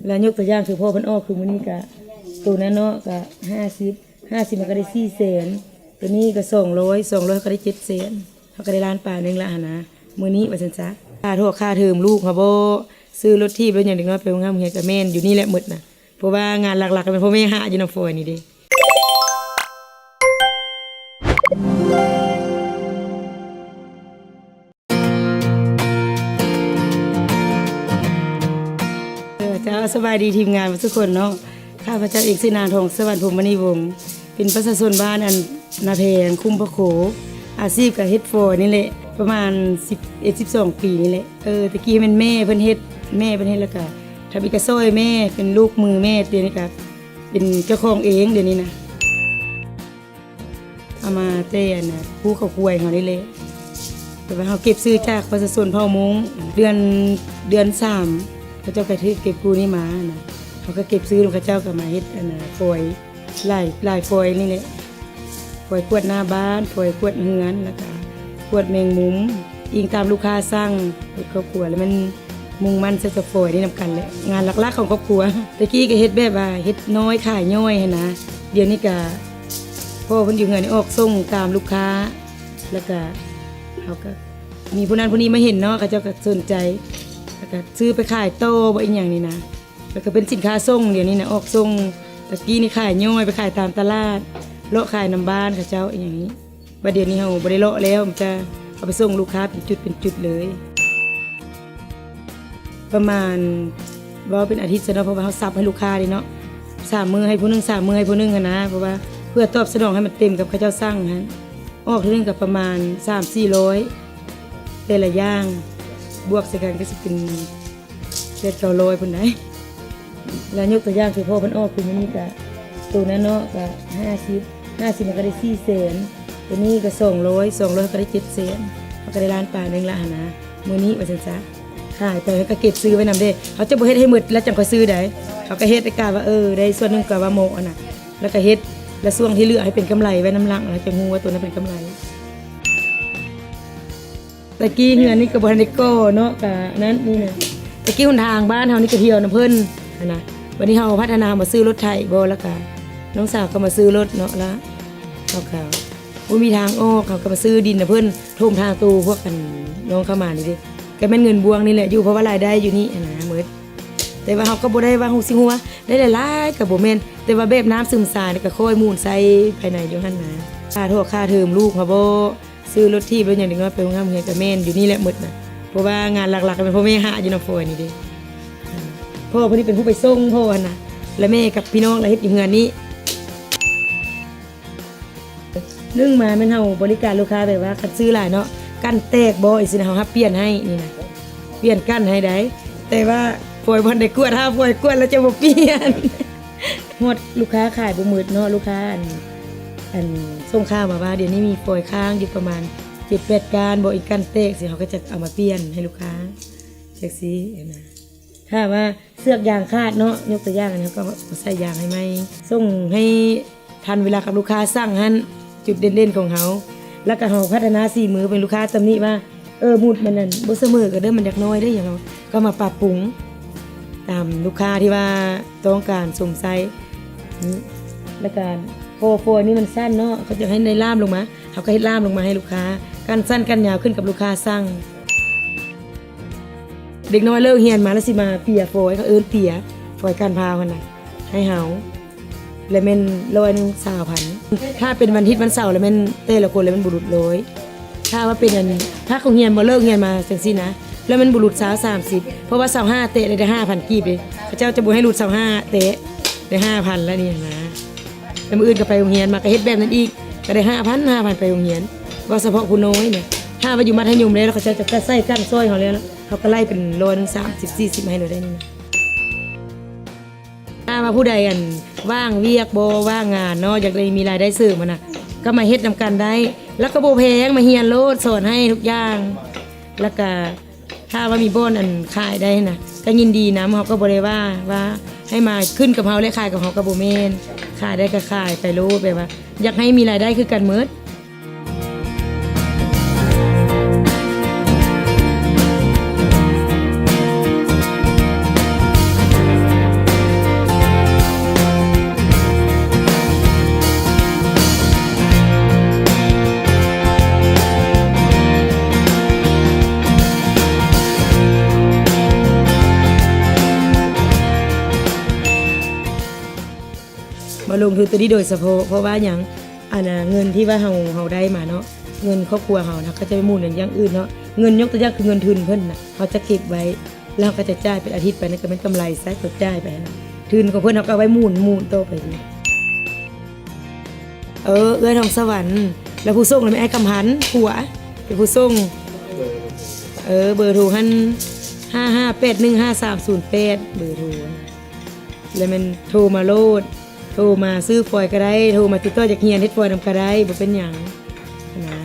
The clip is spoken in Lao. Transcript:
ແລ້ວຍົກຕົວຢ່າງຄືພໍ່ເພິ່ນອອກຄືມື້ນີ້ກະ ໂຕນັ້ນເນາະກະຫ້າສິບ ຫ້າສິບມັນກະໄດ້ສີ່ແສນ ໂຕນີ້ກະສອງຮ້ອຍ ສອງຮ້ອຍເຮົາກະໄດ້ເຈັດແສນ ເຮົາກະໄດ້ລ້ານປາຍໜຶ່ງລະຫັ້ນນະ ມື້ນີ້ວ່າຊັ້ນຊະ. ຄ່າຖອກຄ່າເທີມລູກເຮົາບໍ ຊື້ລົດຖີບລົດຫຍັງເດັກນ້ອຍໄປໂຮງຮຽນກະແມ່ນຢູ່ນີ້ແຫຼະໝົດນະ ເພາະວ່າງານຫຼັກໆກະແມ່ນພໍ່ແມ່ຫາຢູ່ນຳຟອຍນີ້ເດ້. ເອີ ເຈົ້າ ສະບາຍດີທີມງານເບິດທຸກຄົນເນາະ. ຂ້າພະເຈົ້າເອງຊື່ນາງ ທອງສະຫວັນ ພົມມະນີວົງ ເປັນປະຊາຊົນບ້ານອັນນາແພງ ຄຸ້ມພະໂຄ ອາຊີບກະເຮັດຟອຍນີ້ແຫຼະ ປະມານສິບເອັດ ສິບສອງປີນີ້ແຫຼະ. ເອີ ແຕ່ກີ້ແມ່ນແມ່ເພິ່ນເຮັດ ແມ່ເພິ່ນເຮັດ ແລ້ວກະທຳອິດກະຊ່ອຍແມ່ ເປັນລູກມືແມ່ ດຽວນີ້ກະເປັນເຈົ້າຂອງເອງ ດຽວນີ້ນະ. ເອົາມາແຕ່ອັນນ່າ ພູເຂົາຄວາຍເຮົານີ້ແຫຼະ ແຕ່ວ່າເຮົາເກັບຊື້ຈາກປະຊາຊົນເຜົ່າມົ້ງ ເດືອນ ເດືອນສາມ ເຂົາເຈົ້າກະຖືກເກັບກູ້ນີ້ມານະ ເຮົາກະເກັບຊື້ນຳເຂົາເຈົ້າ ກະມາເຮັດອັນນ່າຟອຍ ຫຼາຍ ຫຼາຍຟອຍນີ້ແຫຼະ ຟອຍກວດໜ້າບ້ານ ຟອຍກວດເຮືອນ ແລ້ວກະກວດແມງມຸມ ອີງຕາມລູກຄ້າສັ່ງ. ເຮັດຄອບຄົວແລ້ວແມ່ນ ມຸ່ງໝັ້ນໃສ່ແຕ່ຟອຍນີ້ນຳກັນແຫຼະ ງານຫຼັກໆຂອງຄອບຄົວ. ແຕ່ກີ້ກະເຮັດແບບວ່າເຮັດນ້ອຍຂາຍຍ່ອຍຫັ້ນນະ ດຽວນີ້ກະພໍ່ເພິ່ນຢູ່ເຮືອນນີ້ອອກສົ່ງຕາມລູກຄ້າ ແລ້ວກະເຮົາກະມີຜູ້ນັ້ນຜູ້ນີ້ມາເຫັນເນາະ ເຂົາເຈົ້າກະສົນໃຈ ແລ້ວກະຊື້ໄປຂາຍຕໍ່ບໍ່ອີ່ຫຍັງນີ້ນະ ແລ້ວກະເປັນສິນຄ້າສົ່ງ ດຽວນີ້ນະອອກສົ່ງ. ແຕ່ກີ້ນີ້ຂາຍຍ່ອຍໄປຂາຍຕາມຕະຫຼາດ ເລາະຂາຍນຳບ້ານເຂົາເຈົ້າອີ່ຫຍັງນີ້. ບາດດຽວນີ້ເຮົາບໍ່ໄດ້ເລາະແລ້ວ ມີແຕ່ເອົາໄປສົ່ງລູກຄ້າເປັນຈຸດເປັນຈຸດເລີຍ ປະມານ ເວົ້າເປັນອາທິດຊະເນາະ ເພາະວ່າເຮົາສັບໃຫ້ລູກຄ້າເດ້ເນາະ ສາມມື້ໃຫ້ຜູ້ໜຶ່ງ ສາມມື້ໃຫ້ຜູ້ໜຶ່ງຫັ້ນນະ ເພາະວ່າເພື່ອຕອບສະໜອງໃຫ້ມັນເຕັມກັບເຂົາເຈົ້າສັ່ງຫັ້ນ ອອກເທື່ອໜຶ່ງກະປະມານສາມສີ່ຮ້ອຍ ແຕ່ລະຢ່າງ ບວກໃສ່ກັນກະຊິເປັນ ແປດເກົ້າຮ້ອຍພຸ້ນໃດ. ແລ້ວຍົກຕົວຢ່າງຄືພໍ່ເພິ່ນອອກຄືມື້ນີ້ກະ ໂຕນັ້ນເນາະກະຫ້າສິບ ຫ້າສິບມັນກະໄດ້ສີ່ແສນ ໂຕນີ້ກະສອງຮ້ອຍ ສອງຮ້ອຍເຮົາກະໄດ້ເຈັດແສນ ເຮົາກະໄດ້ລ້ານປາຍໜຶ່ງລະຫັ້ນນະ ມື້ນີ້ວ່າຊັ້ນຊະ. ຂາຍໄປເຮົາກະເກັບຊື້ໄວ້ນຳເດ້ ເຮົາຈະບໍ່ເຮັດໃຫ້ໝົດລະຈັ່ງຄ່ອຍຊື້ໃດ ເຮົາກະເຮັດກະວ່າ ເອີ ໄດ້ສ່ວນໜຶ່ງກະວ່າເໝາະຫັ້ນນະ ລະກະເຮັດ ລະຊ່ວງທີ່ເຫຼືອໃຫ້ເປັນກຳໄລໄວ້ນຳຫຼັງ ລະຈັ່ງຮູ້ວ່າໂຕນັ້ນເປັນກຳໄລ. ແຕ່ກີ້ເຮືອນນີ້ກະບໍ່ທັນໄດ້ກໍ່ເນາະ ກະນັ້ນນີ້ນະ ແຕ່ກີ້ຫົນທາງບ້ານເຮົານີ້ກະທ່ຽວນຳເພິ່ນຫັ້ນນະ ບາດນີ້ເຮົາພັດທະນາມາຊື້ລົດໄຖບໍ ລະກະນ້ອງສາວກະມາຊື້ລົດເນາະ ລະເຮົາກະບໍ່ມີທາງອອກ ເຮົາກະມາຊື້ດິນນຳເພິ່ນ ຖົມທາງໂຕພວກອັນນ້ອງເຂົ້າມານີ້ເດ້ ກະແມ່ນເງິນບວງນີ້ແຫຼະຢູ່ ເພາະວ່າລາຍໄດ້ຢູ່ນີ້ຫັ້ນນະໝົດ ແຕ່ວ່າເຮົາກະບໍ່ໄດ້ວ່າຮູ້ຊິຮູ້ວ່າໄດ້ຫຼາຍໆກະບໍ່ແມ່ນ ແຕ່ວ່າແບບນ້ຳຊຶມຊາຍນີ້ກະຄ່ອຍໝູນໃສ່ພາຍໃນຢູ່ຫັ້ນນະ ຄ່າຖອກຄ່າເທີມລູກເຮົາບໍ ຊື້ລົດຖີບລົດຫຍັງເດັກນ້ອຍໄປໂຮງຮຽນກະແມ່ນຢູ່ນີ້ແຫຼະໝົດນະ ເພາະວ່າງານຫຼັກໆກະແມ່ນພໍ່ແມ່ຫາຢູ່ນຳຟອຍນີ້ເດ້ ພໍ່ເພິ່ນນີ້ເປັນຜູ້ໄປສົ່ງພໍ່ຫັ້ນນະ ລະແມ່ກັບພີ່ນ້ອງລະເຮັດຢູ່ເຮືອນນີ້. ໜຶ່ງມາແມ່ນເຮົາບໍລິການລູກຄ້າແບບວ່າຄັນຊື້ຫຼາຍເນາະ ກັ້ນແຕກບໍ ຈັ່ງຊີ້ນະ ເຮົາຮັບປ່ຽນໃຫ້ນີ້ນະ ປ່ຽນກັ້ນໃຫ້ໃດ ແຕ່ວ່າຟອຍບໍ່ທັນໄດ້ກວດ ຖ້າຟອຍກວດລະຈະບໍ່ປ່ຽນ. ຮອດລູກຄ້າຂາຍບໍ່ໝົດເນາະ ລູກຄ້າອັນ ອັນສົ່ງຂ່າວມາວ່າດຽວນີ້ມີຟອຍຄ້າງຢູ່ປະມານເຈັດແປດກ້ານບໍ ອີກກັ້ນແຕກຊີ້ ເຮົາກະຈະເອົາມາປ່ຽນໃຫ້ລູກຄ້າ ຈັ່ງຊີ້ນະ ຖ້າວ່າເຊືອກຢາງຂາດເນາະ ຍົກຕົວຢ່າງອັນນີ້ ເຮົາກະມາໃສ່ຢາງໃຫ້ໃໝ່ ສົ່ງໃຫ້ທັນເວລາກັບລູກຄ້າສັ່ງຫັ້ນ ຈຸດເດັ່ນໆຂອງເຮົາ ລະກະເຮົາພັດທະນາສີມື ເປັນລູກຄ້າຕຳໜິວ່າ ເອີ ໝຸດມັນນັ້ນບໍ່ສະເໝີກັນເດີ ມັນຢາກນ້ອຍເດີຫຍັງ ເຮົາກະມາປັບປຸງຕາມລູກຄ້າທີ່ວ່າ ຕ້ອງການຊົມໃຊ້ ລະກະພໍຟອຍນີ້ມັນສັ້ນເນາະ ເຂົາຢາກໃຫ້ໄດ້ລ່າມລົງມາ ເຮົາກະເຮັດລ່າມລົງມາໃຫ້ລູກຄ້າ ກັ້ນສັ້ນກັ້ນຍາວຂຶ້ນກັບລູກຄ້າສັ່ງ. ເດັກນ້ອຍເລີກຮຽນມາລະຊິມາເປຍຟອຍ ເຂົາເອີ້ນເປຍ ຟອຍກ້ານພ້າວຫັ້ນນະ ໃຫ້ເຮົາ ລະແມ່ນຮ້ອຍໜຶ່ງ ຊາວພັນ ຖ້າເປັນວັນທິດວັນເສົາລະແມ່ນແຕ່ລະຄົນລະແມ່ນບໍ່ຫຼຸດຮ້ອຍ ຖ້າວ່າເປັນອັນ ພາກໂຮງຮຽນບໍ່ເລີກຮຽນມາຈັ່ງຊີ້ນະ ລະແມ່ນບໍ່ຫຼຸດຊາວ ສາມສິບ ເພາະວ່າຊາວຫ້າແຕະໄດ້ຫ້າພັນກີບເດ້ ເຂົາເຈົ້າຈະບໍ່ໃຫ້ຫຼຸດຊາວຫ້າແຕະ ໄດ້ຫ້າພັນລະນີ້ຫັ້ນນະ ລະມື້ອື່ນກະໄປໂຮງຮຽນມາກະເຮັດແບບນັ້ນອີກ ກະໄດ້ຫ້າພັນ ຫ້າພັນໄປໂຮງຮຽນ ເວົ້າສະເພາະຜູ້ນ້ອຍນະ ຖ້າວ່າຢູ່ມັດທະຍົມແລ້ວ ເຂົາເຈົ້າຈະໃສ່ກັ້ນຊ່ອຍເຮົາແລ້ວ ເຮົາກະໄລ່ເປັນຮ້ອຍໜຶ່ງ ສາມສິບ ສີ່ສິບ ໃຫ້ເຮົາໄດ້ນີ້ນະ. ຖ້າວ່າຜູ້ໃດອັນ ວ່າງວຽກບໍ ວ່າງງານເນາະ ຢາກໄດ້ມີລາຍໄດ້ເສີມຫັ້ນນະ ກະມາເຮັດນຳກັນໄດ້ ລະກະບໍ່ແພງ ມາຮຽນໂລດ ສອນໃຫ້ທຸກຢ່າງ ລະກະ ຖ້າວ່າມີບ່ອນອັນຂາຍໄດ້ຫັ້ນນະ ກະຍິນດີນຳ ເຮົາກະບໍ່ໄດ້ວ່າ ວ່າໃຫ້ມາຂຶ້ນກັບເຮົາແລະຂາຍກັບເຮົາ ກະບໍ່ແມ່ນ ຂາຍໄດ້ກະຂາຍໄປໂລດ ແບບວ່າຢາກໃຫ້ມີລາຍໄດ້ຄືກັນໝົດ. ລົງທຶນໂຕນີ້ໂດຍສະເພາະ ເພາະວ່າຫຍັງ? ອັນນ່າ ເງິນທີ່ວ່າເຮົາ ເຮົາໄດ້ມາເນາະ ເງິນຄອບຄົວເຮົານະ ເຂົາຈະໄປໝູນເງິນຢ່າງອື່ນເນາະ. ເງິນ ຍົກຕົວຢ່າງຄືເງິນທຶນເພິ່ນນະ ເຮົາຈະເກັບໄວ້ ແລ້ວເຮົາກໍຈະຈ່າຍເປັນອາທິດໄປ ນັ້ນກໍແມ່ນກຳໄລຊະ ເຂົາຈ່າຍໄປຫັ້ນນະ. ທຶນຂອງເພິ່ນເຮົາກໍເອົາໄວ້ໝູນ ໝູນຕໍ່ໄປ. ເອີ ເອື້ອຍທອງສະຫວັນ ແລ້ວຜູ້ສົ່ງລະແມ່ນອ້າຍຄຳພັນ ຜົວເປັນຜູ້ສົ່ງ. ເອີ ເບີໂທຫັ້ນ ຫ້າຫ້າແປດໜຶ່ງຫ້າສາມສູນແປດ ເບີໂທ. ແລ້ວແມ່ນໂທມາໂລດ ໂທມາຊື້ຟອຍກໍໄດ້ ໂທມາຕິດຕໍ່ຢາກຮຽນເຮັດຟອຍນຳກໍໄດ້ ບໍ່ເປັນຫຍັງນະ.